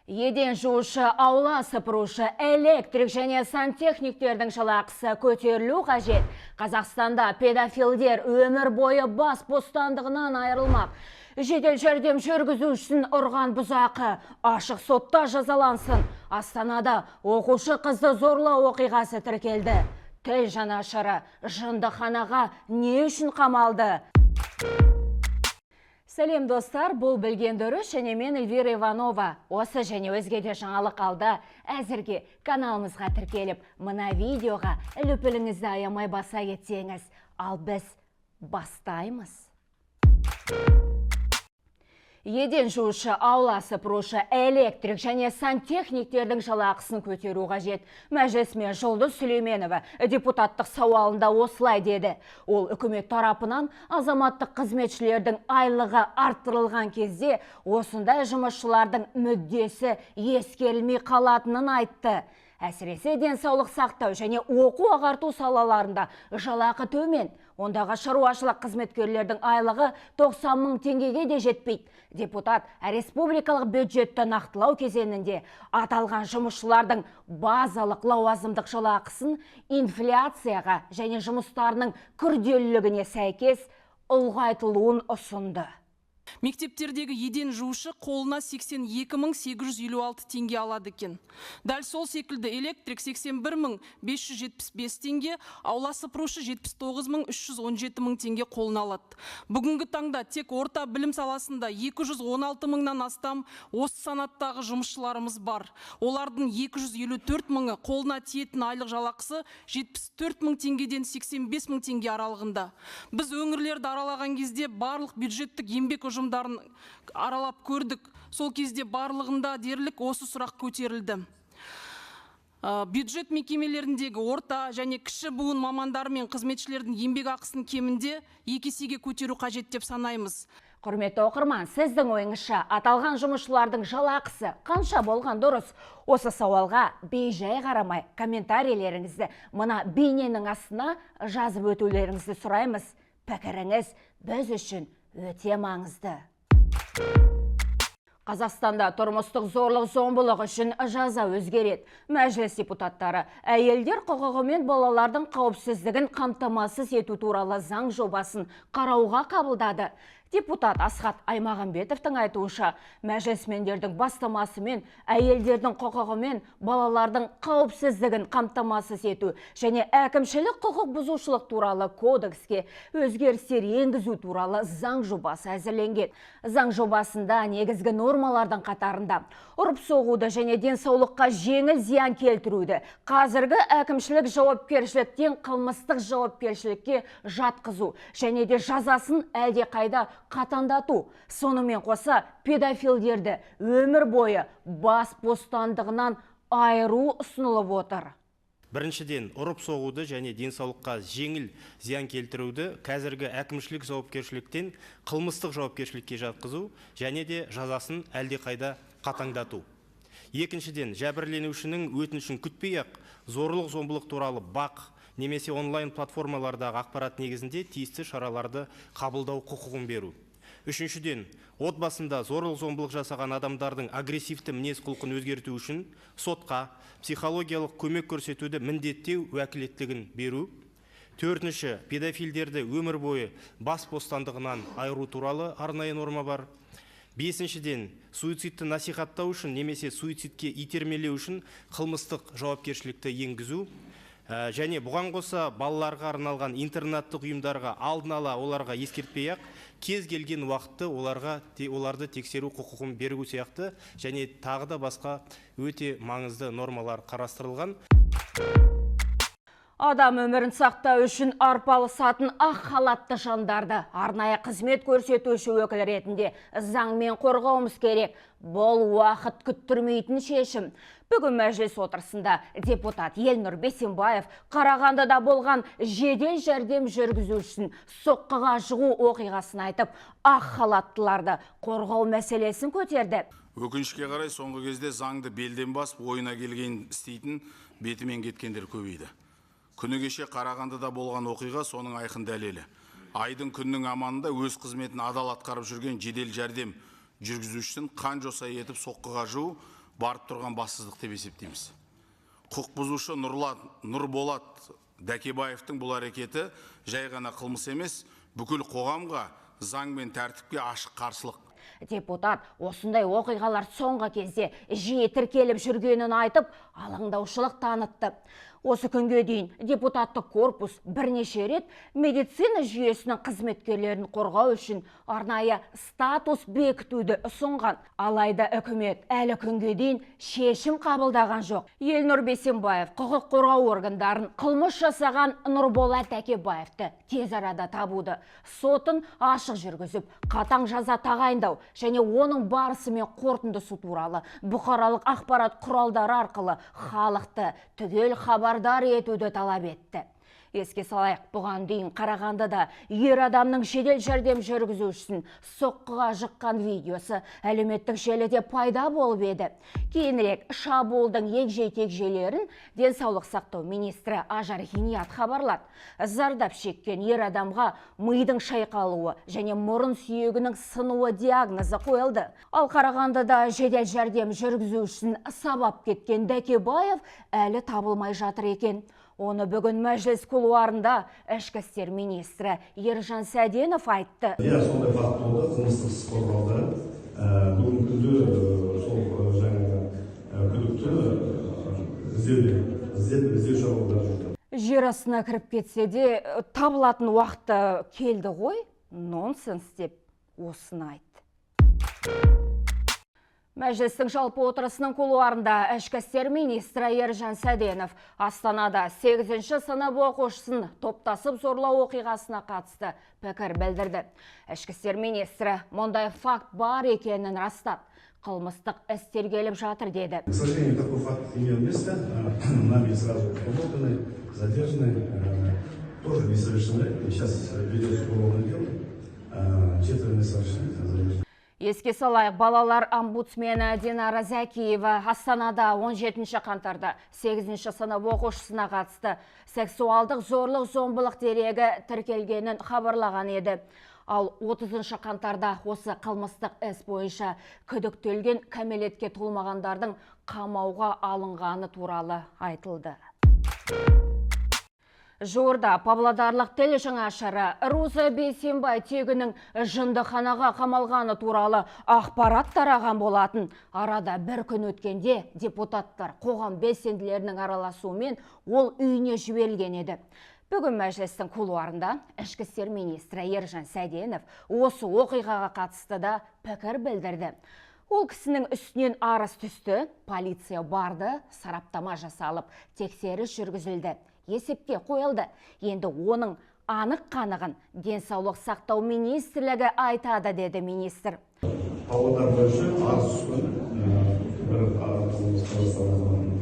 Еден жуушы, аула сыпырушы, электрик және сантехниктердің жалақысы көтерілу қажет. Қазақстанда педофилдер өмір бойы бас бостандығынан айырылмақ. Жедел жәрдем жүргізушісін ұрған бұзақы ашық сотта жазалансын. Астанада оқушы қызды зорлау оқиғасы тіркелді. Тіл жанашыры жындыханаға не үшін қамалды? Сәлем, достар, бұл «Білген дұрыс» және мен, Эльвира Иванова. Осы және өзге де жаңалық алда. Әзірге каналымызға тіркеліп, мына видеоға лүпіліңізді аямай баса кетсеңіз. Ал біз бастаймыз. Еден жуушы, аула сыпырушы, электрик және сантехниктердің жалақысын көтеру қажет. Мәжілісмен Жұлдыз Сүлейменова депутаттық сауалында осылай деді. Ол үкімет тарапынан азаматтық қызметшілердің айлығы арттырылған кезде осындай жұмысшылардың мүддесі ескерілмей қалатынын айтты. Әсіресе денсаулық сақтау және оқу ағарту салаларында жалақы төмен. Ондағы шаруашылық қызметкерлердің айлығы 90 мың теңгеге де жетпейді. Депутат республикалық бюджетті нақтылау кезеңінде аталған жұмысшылардың базалық лауазымдық жалақысын инфляцияға және жұмыстарының күрделілігіне сәйкес ұлғайтылуын ұсынды. Мектептердегі еден жуушы қолына 82 856 теңге алады екен. Дәл сол секілді электрик 81 575 теңге, аула сыпырушы 79 317 мың теңге қолына алады. Бүгінгі таңда тек орта білім саласында 216 мыңнан астам осы санаттағы жұмысшыларымыз бар. Олардың 254 мыңы қолына тиетін айлық жалақысы 74 мың теңгеден 85 мың теңге аралығында. Біз өңірлерді аралаған кезде барлық бюджеттік еңбек ұжымдарын аралап көрдік. Сол кезде барлығында дерлік осы сұрақ көтерілді. Бюджет мекемелеріндегі орта және кіші буын мамандары мен қызметшілердің еңбек ақысын кемінде 2 есеге көтеру қажет деп санаймыз. Құрметті оқырман, сіздің ойыңызша, аталған жұмысшылардың жалақысы қанша болған дұрыс? Осы сауалға бейжай қарамай, комментарийлеріңізді мына бейненің астына жазып өтулеріңізді сұраймыз. Пікіріңіз біз үшін өте маңызды. Қазақстанда тұрмыстық зорлық зомбылық үшін жаза өзгереді. Мәжіліс депутаттары әйелдер құқығы мен балалардың қауіпсіздігін қамтамасыз ету туралы заң жобасын қарауға қабылдады. Депутат Асхат Аймағамбетовтің айтуынша, мәжілісмендердің бастамасымен әйелдердің құқығы мен балалардың қауіпсіздігін қамтамасыз ету және әкімшілік құқық бұзушылық туралы кодекске өзгерістер енгізу туралы заң жобасы әзірленген. Заң жобасында негізгі нормалардың қатарында ұрып соғуды және денсаулыққа жеңіл зиян келтіруді қазіргі әкімшілік жауапкершіліктен қылмыстық жауапкершілікке жатқызу және де жазасын әлдеқайда қатаңдату. Сонымен қоса педофилдерді өмір бойы бас бостандығынан айыру ұсынылып отыр. Біріншіден, ұрып соғуды және денсаулыққа жеңіл зиян келтіруді қазіргі әкімшілік жауапкершіліктен қылмыстық жауапкершілікке жатқызу және де жазасын әлдеқайда қатаңдату. Екіншіден, жәбірленушінің өтінішін күтпей ақ зорлық зомбылық туралы БАҚ немесе онлайн платформалардағы ақпарат негізінде тиісті шараларды қабылдау құқығын беру. Үшіншіден, отбасында зорлық зомбылық жасаған адамдардың агрессивті мінез құлқын өзгерту үшін сотқа психологиялық көмек көрсетуді міндеттеу уәкілеттігін беру. Төртінші, педофилдерді өмір бойы бас бостандығынан айыру туралы арнайы норма бар. Бесіншіден, суицидті насихаттау үшін немесе суицидке итермелеу үшін қылмыстық жауапкершілікті енгізу. Және бұған қоса балаларға арналған интернаттық ұйымдарға алдын ала оларға ескертпей ақ кез келген уақытты оларға оларды тексеру құқығын беру сияқты және тағы да басқа өте маңызды нормалар қарастырылған. Адам өмірін сақтау үшін арпалысатын ақ халатты жандарды арнайы қызмет көрсетуші өкіл ретінде заңмен қорғауымыз керек. Бұл уақыт күттірмейтін шешім. Бүгін мәжіліс отырысында депутат Елнұр Бейсенбаев Қарағандыда болған жедел жәрдем жүргізушісін соққыға жығу оқиғасын айтып, ақ халаттыларды қорғау мәселесін көтерді. Өкінішке қарай, соңғы кезде заңды белден басып, ойына келгенін істейтін, бетімен кеткендер көбейді. Күні кеше Қарағандыда болған оқиға соның айқын дәлелі. Айдың күннің аманында өз қызметін адал атқарып жүрген жедел жәрдем жүргізушісін қан жоса етіп соққыға жығу барып тұрған бассыздық деп есептейміз. Құқық бұзушы Нұрболат Дәкебаевтың бұл әрекеті жай ғана қылмыс емес, бүкіл қоғамға, заң мен тәртіпке ашық қарсылық. Депутат осындай оқиғалар соңғы кезде жиі тіркеліп жүргенін айтып, алаңдаушылық танытты. Осы күнге дейін депутаттық корпус бірнеше рет медицина жүйесінің қызметкерлерін қорғау үшін арнайы статус бекітуді ұсынған. Алайда үкімет әлі күнге дейін шешім қабылдаған жоқ. Елнұр Бейсенбаев құқық қорғау органдарын қылмыс жасаған Нұрболат Дәкебаевты тез арада табуды, сотын ашық жүргізіп, қатаң жаза тағайындау және оның барысы мен қорытындысы туралы бұқаралық ақпарат құралдары арқылы халықты түгел хабардар етуді талап етті. Еске салайық, бұған дейін Қарағандыда ер адамның жедел жәрдем жүргізушісін соққыға жыққан видеосы әлеуметтік желіде пайда болып еді. Кейінірек шабуылдың егжей-тегжейлерін денсаулық сақтау министрі Ажар Ғиният хабарлады. Зардап шеккен ер адамға мидың шайқалуы және мұрын сүйегінің сынуы диагнозы қойылды. Ал Қарағандыда жедел жәрдем жүргізушісін сабап кеткен Дәкебаев әлі табылмай жатыр екен. Оны бүгін мәжіліс кулуарында ішкі істер министрі Ержан Сәденов айтты. Иә, сондай факт болды, қылмыстық іс қозғалды. Бүгінгі күнде сол жаңағы күдікті іздеу шаралары жүрді. Жер астына кіріп кетсе де табылатын уақыты келді ғой, нонсенс деп осыны айтты. Мәжілістің жалпы отырысының кулуарында ішкі істер министрі Ержан Сәденов Астанада 8-ші сынып оқушысын топтасып зорлау оқиғасына қатысты пікір білдірді. Ішкі істер министрі мұндай факт бар екенін растады. Қылмыстық іс тергеліп жатыр деді. К сожалению, такой факт имел место. Нами сразу обработаны, задержаны, тоже несовершеннолетние. Сейчас ведется уголовное дело. Четверо несовершеннолетних задержаны. Еске салайық, балалар омбудсмені Динара Зәкиева Астанада 17 қаңтарда 8-ші сынып оқушысына қатысты сексуалдық зорлық зомбылық дерегі тіркелгенін хабарлаған еді. Ал 30 қаңтарда осы қылмыстық іс бойынша күдіктелген кәмелетке толмағандардың қамауға алынғаны туралы айтылды. Жуырда павлодарлық тіл жаңашыры Роза Бейсенбай тегінің жындыханаға қамалғаны туралы ақпарат тараған болатын. Арада бір күн өткенде депутаттар қоғам белсенділерінің араласуымен ол үйіне жіберілген еді. Бүгін мәжілістің кулуарында ішкі істер министрі Ержан Сәденов осы оқиғаға қатысты да пікір білдірді. Ол кісінің үстінен арыз түсті, полиция барды, сараптама жасалып, тексеріс жүргізілді. Есепке қойылды. Енді оның анық қанығын денсаулық сақтау министрлігі айтады, деді министр. Павлодар бойынша арыз түскен бір Қазақстан азаматының.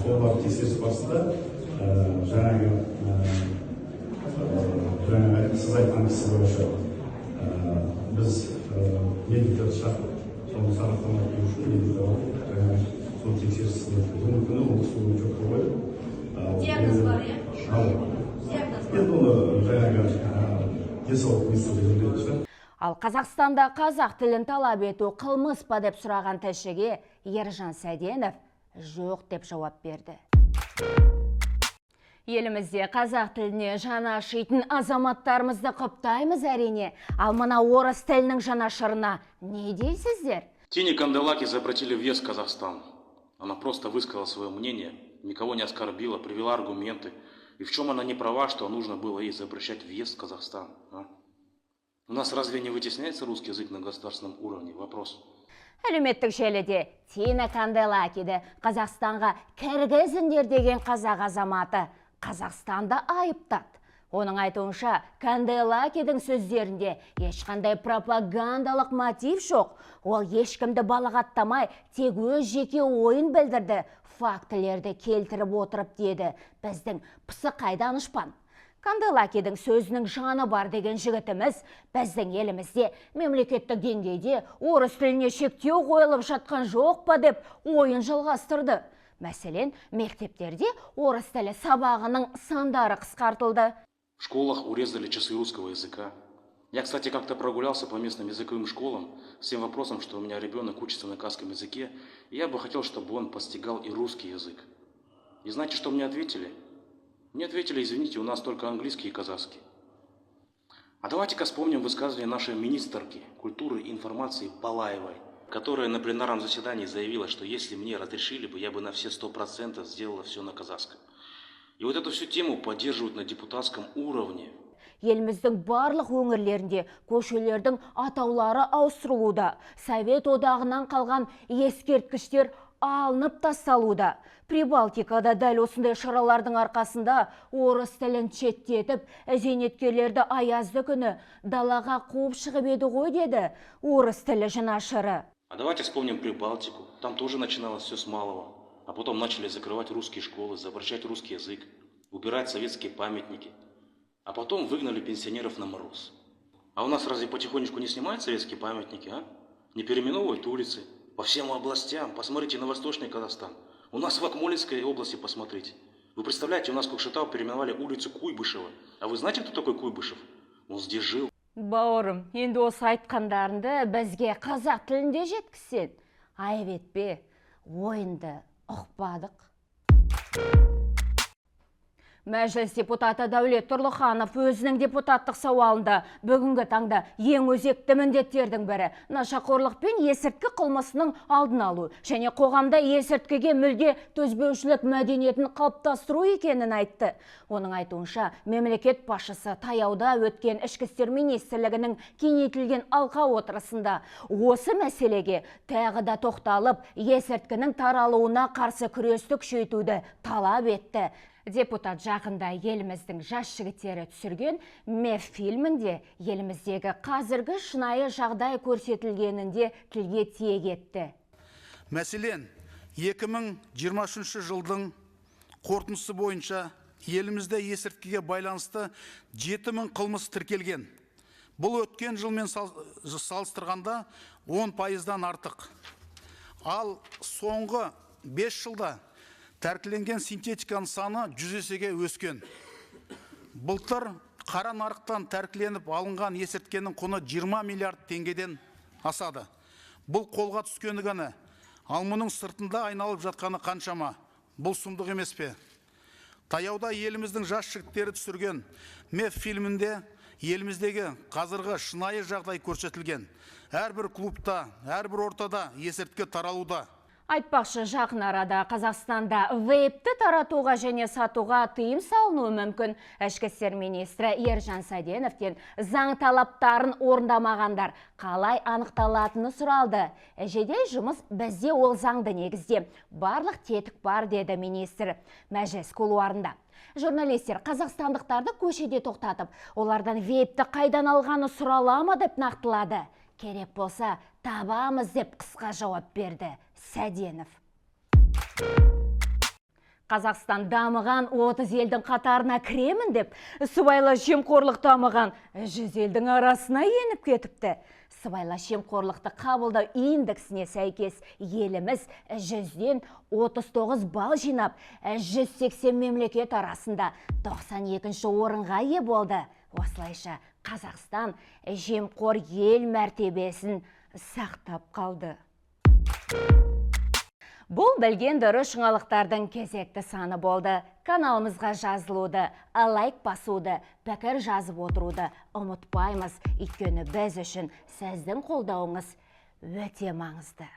Сол барып тексеріс барысында жаңағы сіз айтқан кісі бойынша біз медиктерді шақырып, соны сараптама өткізу үшін медиктер алып, сол тексеріс бүгінгі күні ол кісі бойынша қойып. Диагноз бар, иә? Диагноз бар. Енді оны жаңағы денсаулық министрлігі білетін шығар. Ал Қазақстанда қазақ тілін талап ету қылмыс па деп сұраған тілшіге Ержан Сәденов жоқ деп жауап берді. Елімізде қазақ тіліне жаны ашитын азаматтарымызды құптаймыз әрине. Ал мына орыс тілінің жанашырына не дейсіздер? Тине Канделаки запретили въезд в Казахстан. Она просто высказала свое мнение, никого не оскорбила, привела аргументы. И в чем она не права, что нужно было ей запрещать въезд в Казахстан? А? У нас разве не вытесняется русский язык на государственном уровне? Вопрос. Әлеуметтік желіде Тина Канделакиді Қазақстанға кіргізіңдер деген қазақ азаматы Қазақстанды айыптады. Оның айтуынша, Канделакидің сөздерінде ешқандай пропагандалық мотив жоқ. Ол ешкімді балағаттамай, тек өз жеке ойын білдірді, фактілерді келтіріп отырып деді біздің пысықай данышпан. Канделакидің сөзінің жаны бар деген жігітіміз біздің елімізде мемлекеттік деңгейде орыс тіліне шектеу қойылып жатқан жоқ па деп ойын жалғастырды. Мәселен, мектептерде орыс тілі сабағының сандары қысқартылды. В школах урезали часы русского языка. Я, кстати, как-то прогулялся по местным языковым школам с тем вопросом, что у меня ребенок учится на казахском языке, и я бы хотел, чтобы он постигал и русский язык. И знаете, что мне ответили? Мне ответили: «Извините, у нас только английский и казахский». А давайте-ка вспомним высказывание нашей министрки культуры и информации Балаевой, которая на пленарном заседании заявила, что если мне разрешили бы, я бы на все 100% сделала все на казахском. И вот эту всю тему поддерживают на депутатском уровне. Еліміздің барлық өңірлерінде көшелердің атаулары ауыстырылуда. Совет одағынан қалған ескерткіштер алынып тасталуда. Прибалтикада дәл осындай шаралардың арқасында орыс тілін шеттетіп, зейнеткерлерді аязды күні далаға қуып шығып еді ғой, деді орыс тілі жанашыры. А давайте вспомним Прибалтику. Там тоже начиналось все с малого. А потом начали закрывать русские школы, запрещать русский язык, убирать советские памятники. А потом выгнали пенсионеров на мороз. А у нас разве потихонечку не снимают советские памятники, а? Не переименовывают улицы? По всем областям. Посмотрите на Восточный Казахстан. У нас в Акмолинской области посмотрите. Вы представляете, у нас в Кокшетау переименовали улицу Куйбышева. А вы знаете, кто такой Куйбышев? Он здесь жил. Бауырым, енді осы айтқандарыңды бізге қазақ тілінде жеткізсең. Айып етпе, ойынды ұқпадық. Мәжіліс депутаты Дәулет Тұрлыханов өзінің депутаттық сауалында бүгінгі таңда ең өзекті міндеттердің бірі нашақорлық пен есірткі қылмысының алдын алу және қоғамда есірткіге мүлде төзбеушілік мәдениетін қалыптастыру екенін айтты. Оның айтуынша, мемлекет басшысы таяуда өткен Ішкі істер министрлігінің кеңейтілген алқа отырысында осы мәселеге тағы да тоқталып, есірткінің таралуына қарсы күресті күшейтуді талап етті. Депутат жақында еліміздің жас жігіттері түсірген «Меф» фильмінде еліміздегі қазіргі шынайы жағдай көрсетілгенін де тілге тиек етті. Мәселен, 2023 жылдың қорытындысы бойынша елімізде есірткіге байланысты 7000 қылмыс тіркелген. Бұл өткен жылмен салыстырғанда 10 пайыздан артық. Ал соңғы 5 жылда тәркіленген синтетиканың саны 100 есеге өскен. Былтыр қара нарықтан тәркіленіп алынған есірткенің құны 20 миллиард теңгеден асады. Бұл қолға түскені ғана. Ал мұның сыртында айналып жатқаны қаншама? Бұл сұмдық емес пе? Таяуда еліміздің жас жігіттері түсірген «Меф» фильмінде еліміздегі қазіргі шынайы жағдай көрсетілген. Әрбір клубта, әрбір ортада есірткі таралуда. Айтпақшы, жақын арада Қазақстанда вейпті таратуға және сатуға тыйым салынуы мүмкін. Ішкі істер министрі Ержан Сәденовтен заң талаптарын орындамағандар қалай анықталатыны сұралды. Жедел жұмыс бізде ол заңды негізде. Барлық тетік бар, деді министр мәжіліс кулуарында. Журналистер қазақстандықтарды көшеде тоқтатып, олардан вейпті қайдан алғаны сұрала ма деп нақтылады. Керек болса, табамыз, деп қысқа жауап берді Сәденов. Қазақстан дамыған 30 елдің қатарына кіремін деп, сыбайлас жемқорлық дамыған 100 елдің арасына еніп кетіпті. Сыбайлас жемқорлықты қабылдау индексіне сәйкес еліміз 100-ден 39 балл жинап, 180 мемлекет арасында 92 орынға ие болды. Осылайша Қазақстан жемқор ел мәртебесін сақтап қалды. Бұл білген дұрыс жаңалықтардың кезекті саны болды. Каналымызға жазылуды, лайк басуды, пікір жазып отыруды ұмытпаймыз. Өйткені біз үшін сіздің қолдауыңыз өте маңызды.